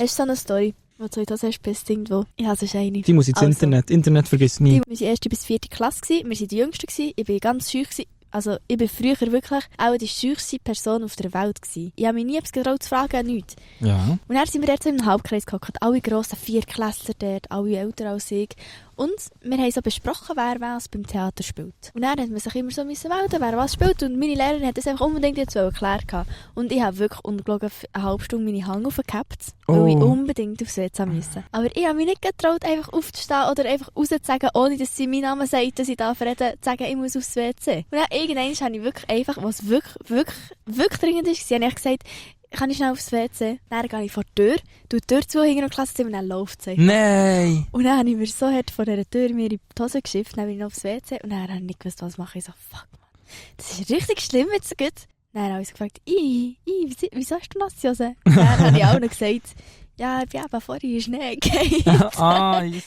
Hast du so eine Story, die du heute hast, bist irgendwo? Ich habe sonst eine. Die muss ins Internet. Internet vergisst nie. Wir waren 1. bis 4. Klasse. Wir waren die Jüngsten. Ich war ganz scheu. Also, ich war früher wirklich auch die scheuchste Person auf der Welt gewesen. Ich habe mich nie etwas getraut zu fragen, nichts. Ja. Und dann sind wir dort so im Halbkreis gehockt. Alle grossen Viertklässler dort, alle älter als ich. Und wir haben so besprochen, wer was beim Theater spielt. Und dann hat man sich immer so melden, wer was spielt. Und meine Lehrerin hat das einfach unbedingt jetzt erklärt. Und ich habe wirklich ungelogen eine halbe Stunde meine Hand aufgehabt, weil ich unbedingt aufs WC musste. Aber ich habe mich nicht getraut, einfach aufzustehen oder einfach rauszusagen, ohne dass sie meinen Namen sagt, dass ich darf reden, zu sagen, ich muss aufs WC. Und dann irgendwann habe ich wirklich einfach, was wirklich dringend ist, habe ich gesagt, kann ich schnell aufs WC? Dann gehe ich vor die Tür, tue die Tür zu, hinter dem Klassenzimmer und dann läuft sie. Nein! Und dann habe ich mir so hart vor dieser Tür mir in die Hose geschifft, dann bin ich noch aufs WC und dann habe ich nicht gewusst, was mache ich. So, fuck, man. Das ist richtig schlimm jetzt so gut. Dann habe ich so gefragt, wieso hast du Nassjose? Dann habe ich auch noch gesagt, ja, ich bin eben vorhin in Schnee gefallen.